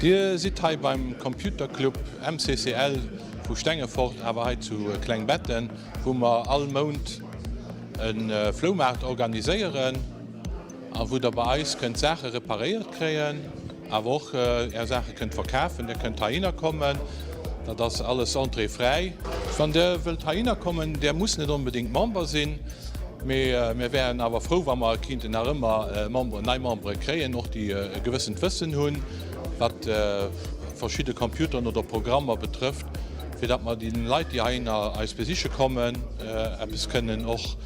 Dir sidd hei beim Computer Club MCCL vu Stengefort, awer hei zu Klengbetten, wou mer all Mount e Floumaart organiséieren a wou der bei eis kënnt Saache reparéiert kréien, awer och är Saache kënnt verkafen. Dir kënnt heihinner kommen, dat ass alles Entrée fräi. Wann der wëllt heihinner kommen, där musst net onbedéngt Member sinn, mee mir wären awer frou, wa mer kinnten nach ëmmer Memberen, nei Membere kréien, och déi e gewëssent Wëssen hunn, wat verschidde Computeren oder Programmer betrëfft, fir datt mer déi Leit, déi heihinner eis besiche kommen, eppes kënnen och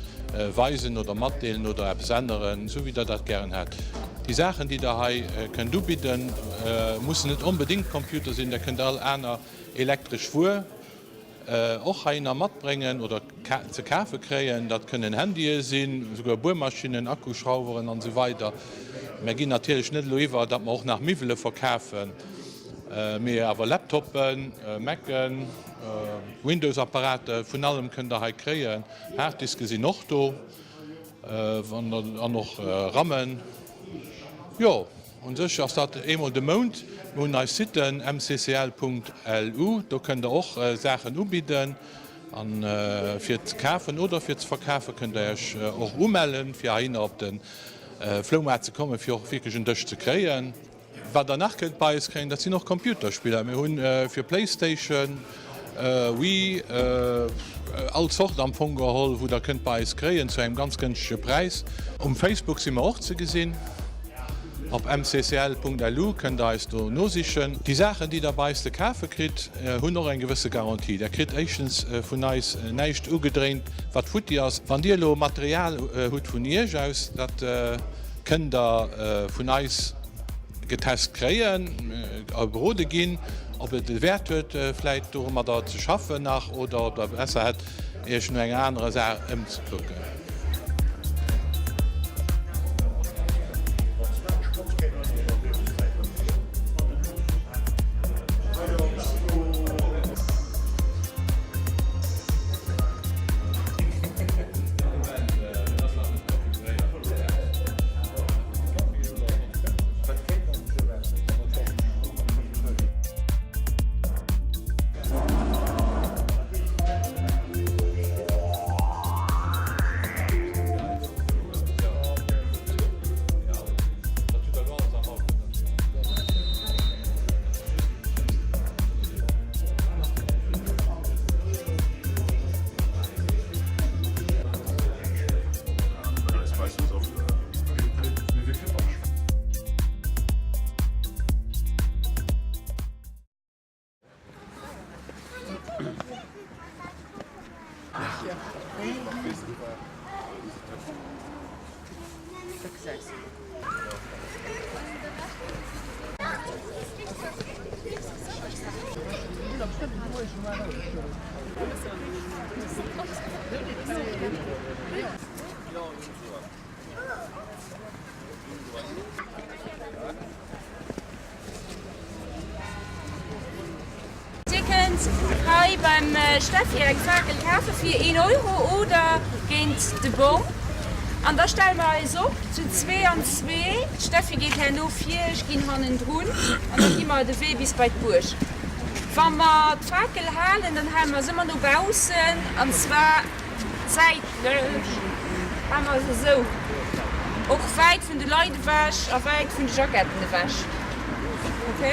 weisen oder matdeelen oder eppes änneren, esou wéi Der dat gären hätt. Déi Saachen, déi Der hei kënnt ubidden, mussen net onbedéngt Computer sinn. Der kënnt all aner elektresch Wuer och heihinner matbréngen oder ze kafe kréien. Dat kënnen Handye sinn, esouguer Buermaschinnen, Akkuschrauweren an esou weider. Mär ginn natierlech net elo iwwer, datt mer och nach Miwwele verkafen, mee awer Laptoppen, Macen, Windows-Apparate, vun allem kënnt Der hei kréien. Harddiske sinn och do an och Rammen. Jo, un sech ass dat eemol de Mount. Mir hunn eis Siten mccl.lu, do kënnt der och Saachen ubidden a fir ze kafen oder fir ze verkafen. Kënnt der Iech och umellen, fir heihinner op de Floumaart ze kommen, fir och wierklech en Dësch ze kréien. Wat der nach kënnt bei eis kréien, dat sinn och Computerspiller. Mir hunn fir Playstation, Wii, all Zort am Fong geholl, wou der kënnt bei eis kréien zu engem ganz gënschtege Präis. Um Facebook si mer och ze gesinn. Op mccl.lu kënnt der eis do nosichen. Déi Saachen, déi der bei eis ze kafe kritt, hunn och eng gewësse Garantie. Der kritt éischtens vun eis näischt ugedréint, wat futti ass. Wann Dir elo Material hutt vun Iech aus, dat kënnt der vun eis getest kréien a berode ginn, ob et e Wäert huet vläit domadder ze schaffen nach oder ob der besser hätt Iech no enger anerer Saach ëmzekucken. Dir kënnt hei beim Steffi eng Fakel kafe fir een Euro oder géint de Bong. An da stelle mer eis op zu zwee an zwee. D'Steffi geet herno vir, ech ginn hannendrun an da gi mer de Wee bis bei d'Buerg. Wa mer d'Fakel halen, dann hale mer se ëmmer no baussen an zwar säitlech hale mer se esou, och wäit vun de Leit ewech a wäit vun de Jacketten ewech. Ok?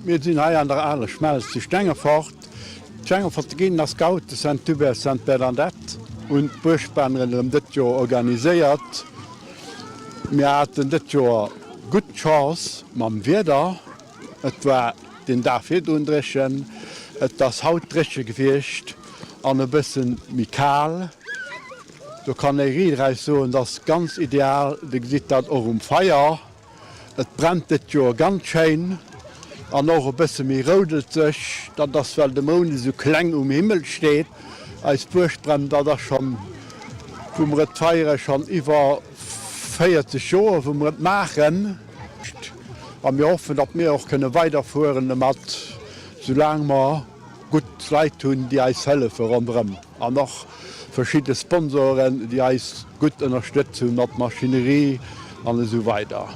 Mir sinn hei an der aler Schmelz zu Stengefort. D'Stengeforter Gillen a Scoute Saint-Hubert Sainte-Bernadette hunn d'Buergbanneren erëm dëtt Joer organiséiert. Mir haten dëtt Joer gutt Chance mam Wieder. Et war den Dag virdrun dréchen, et ass haut dréche gewiescht an e bësse méi kal. Do kann ee riitraus soen, et ass ganz ideal. Dir gesitt dat och um Feier, et brennt dëtt Joer ganz schéin an och e bësse méi roudelzeg. Dat ass well de Mound esou kleng um Himmel steet. Eis Buergbrenn, dat ass schonn, wou mer et feiere, schonn iwwer 40 Joer wou mer et maachen. A mir hoffen, datt mir och kënne weiderfueren domat, soulaang mer gutt Leit hunn, déi eis hëllefe ronderëm an och verschidde Sponsoren, déi eis gutt ënnerstëtzt hunn mat Maschinerie an esou weider.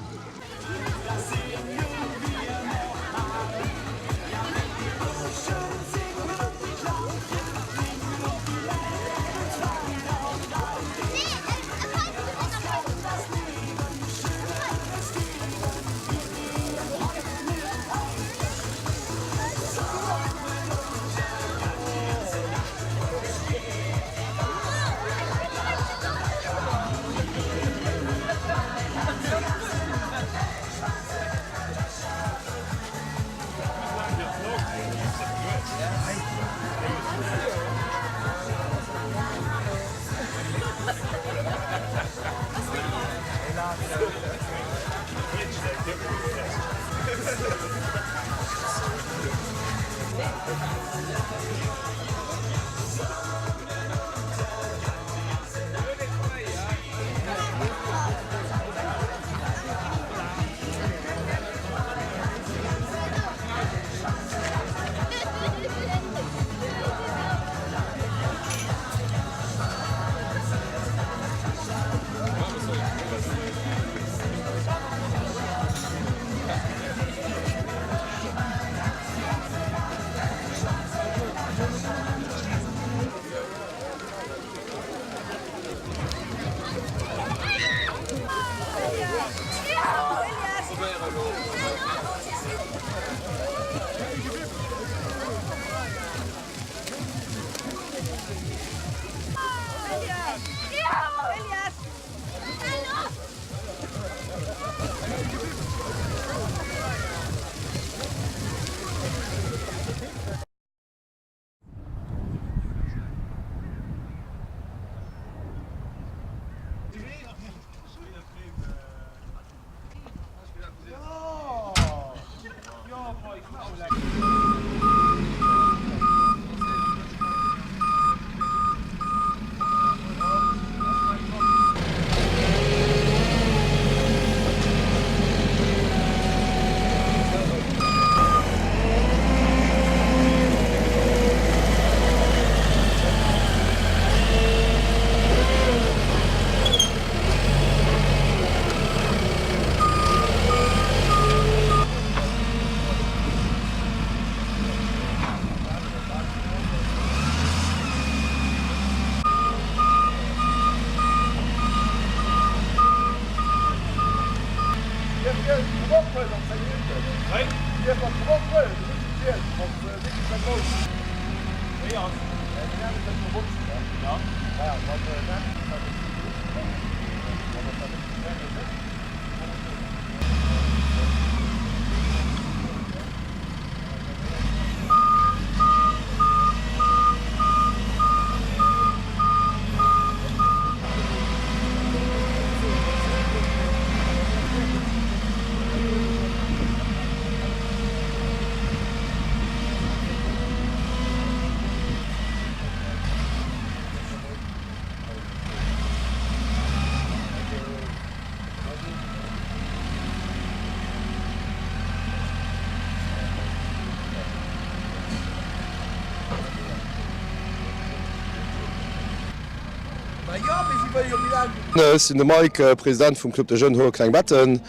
Ech sinn de Mike, President vum Club des Jeunes Hoer Klengbetten.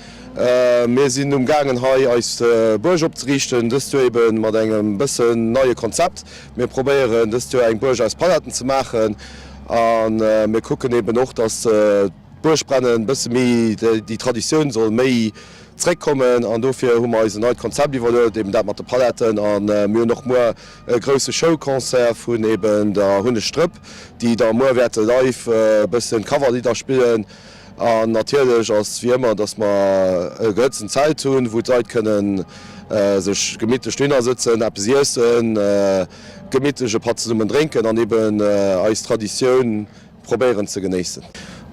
Mir sinn um gaangen hei eis Buerg opzeriichten, dëst Joer eben mat engem bëssen neie Konzept. Mir probéieren dëst Joer eng Buerg aus Paletten ze maachen a mir kucken eben och, dass d'Buergbrennen bësse méi, déi Traditioun soll méi zréckkommen an dofir hu mer eis en neit Konzept iwwerluet, eben dat mat de Paletten a mir hunn och muer e grousse Showconcert vun eben der Hunneg Drëpp, déi da muer wäerte live e bëssen Coverlidder spillen. An natierlech ass wéi ëmmer, dass mer e gehëtzten Zelt hunn, wou d'Leit kënnen sech gemittlech dohinner sëtzen, eppes iessen, gemittlech e Patt zesummen drénken an eben eis Traditioun probéieren ze genéissen.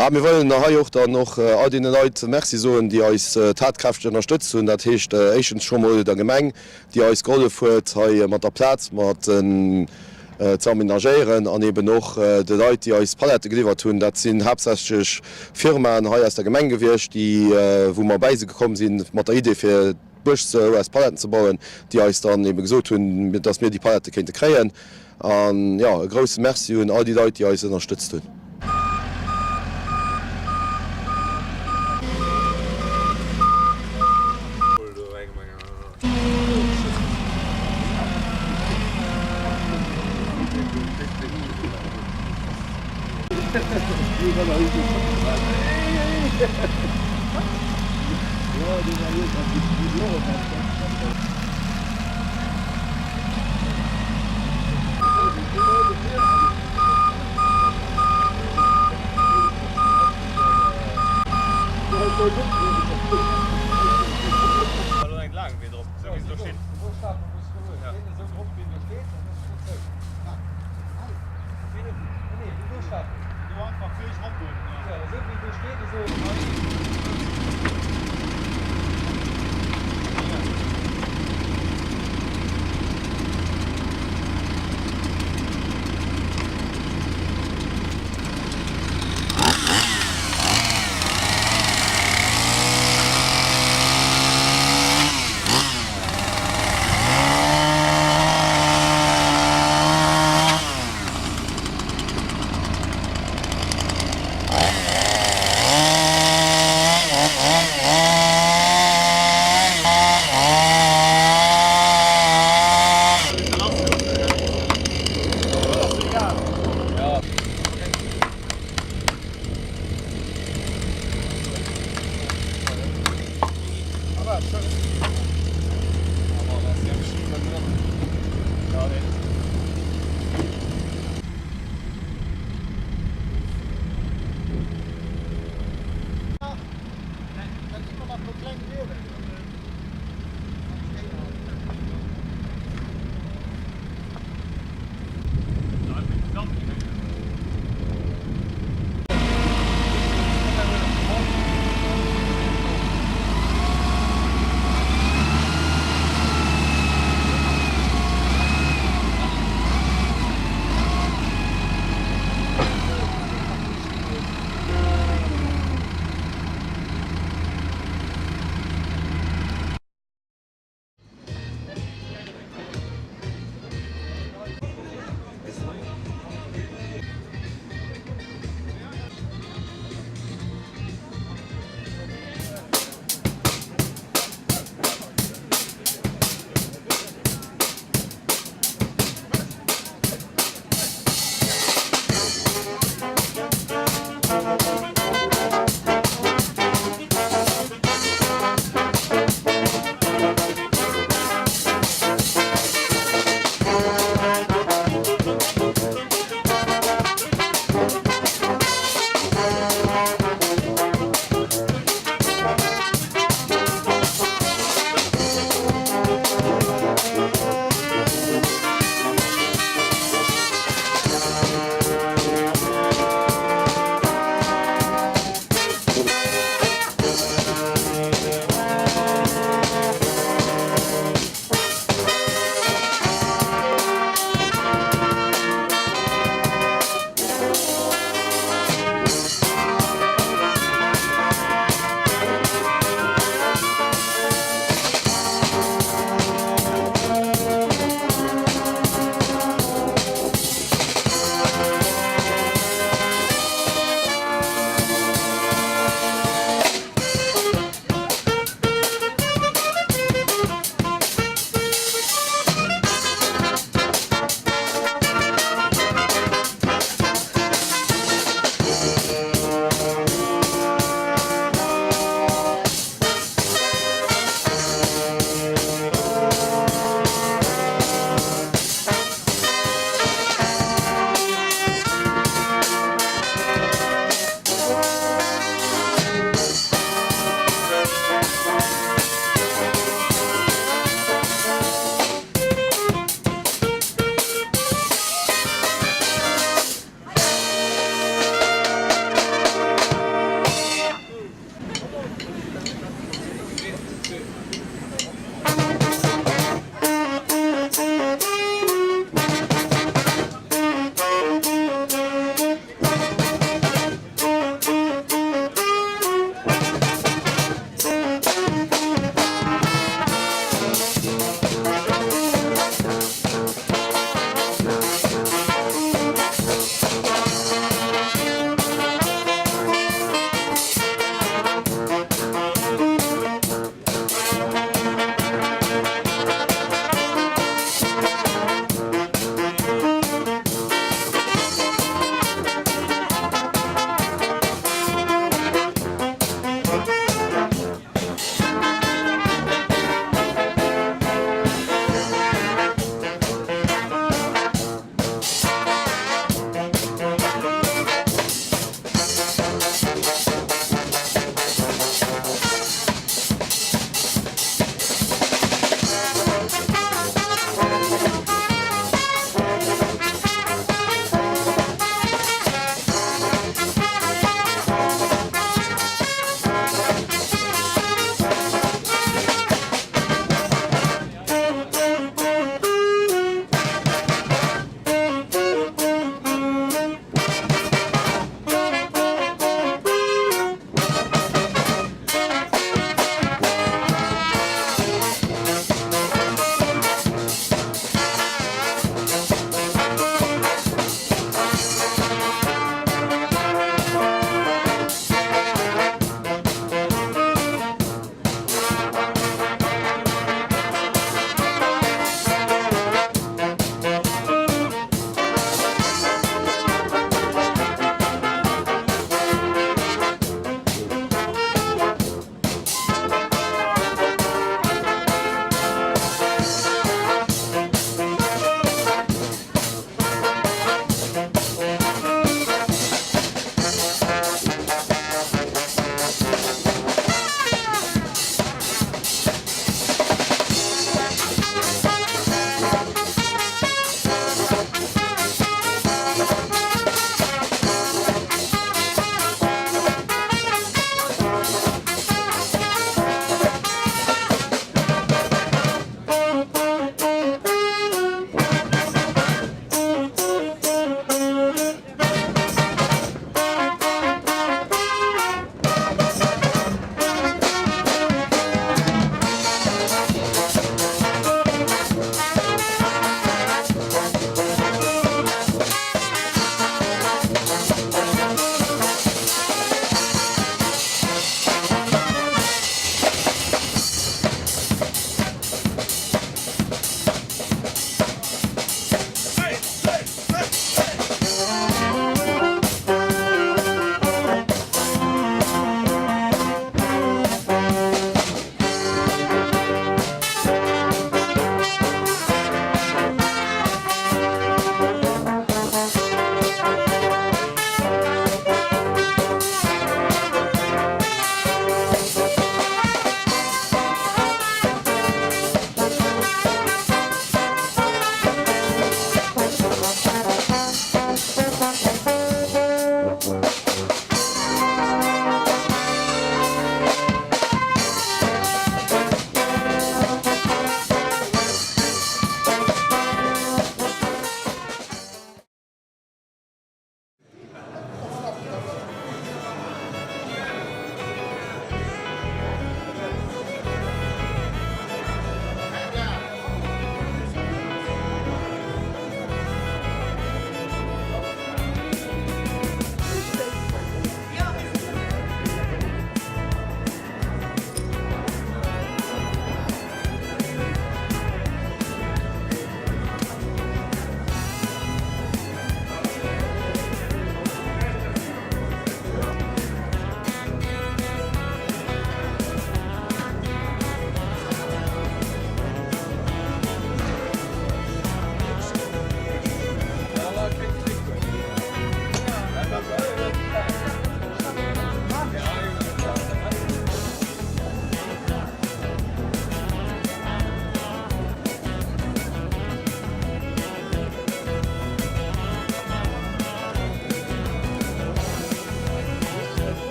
A mir wëllen hei och dann och all deene Leit Merci soen, déi eis tatkräfteg ënnerstëtzt hunn. Dat heescht éischtens scho mol der Gemeng, déi eis gehollef huet hei mat der Plaz mat ze amenagéieren an eben och de Leit, déi eis Palette geliwwert hunn. Dat sinn haaptsächlech Firmaen hei aus der Gemeng gewiescht, déi, wou mer bäi se gekomm sinn mat der Idee fir d'Buerg ze aus Paletten ze bauen, déi eis dann ebe gesot hunn, dass mir déi Palette kéinte kréien. An jo, e grousse Merci un all déi Leit, déi eis ënnerstëtzt hunn.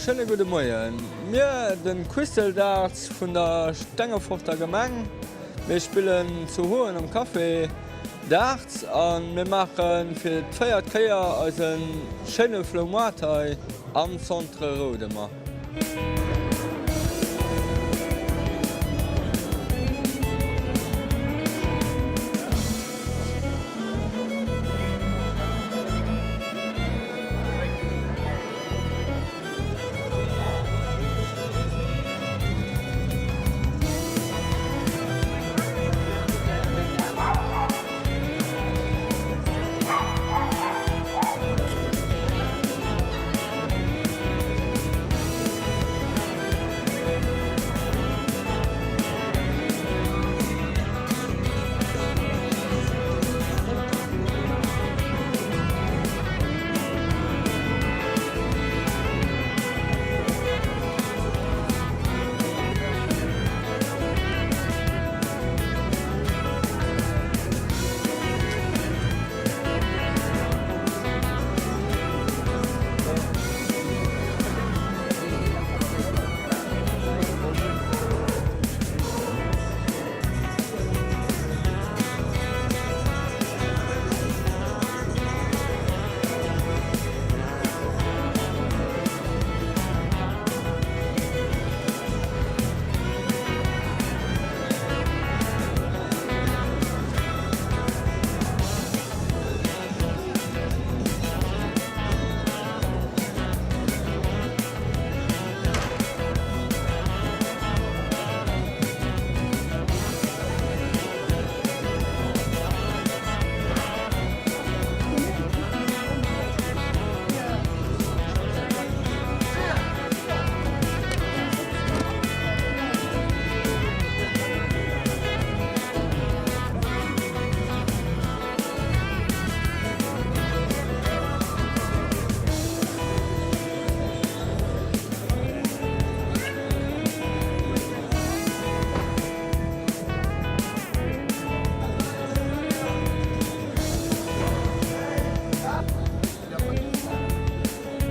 Schéine gudde Moien. Mir, de Quisteldarts vun der Stengeforter Gemeng, mir spillen zu Hoen am Café Darts a mir maache fir d'véiert Kéier eise schéine Floumoart hei am Centre Roudemer.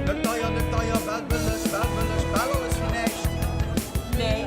Net deier, net deier, bal bëlleg, bal bëlleg, bal alles fir näischt. Nee.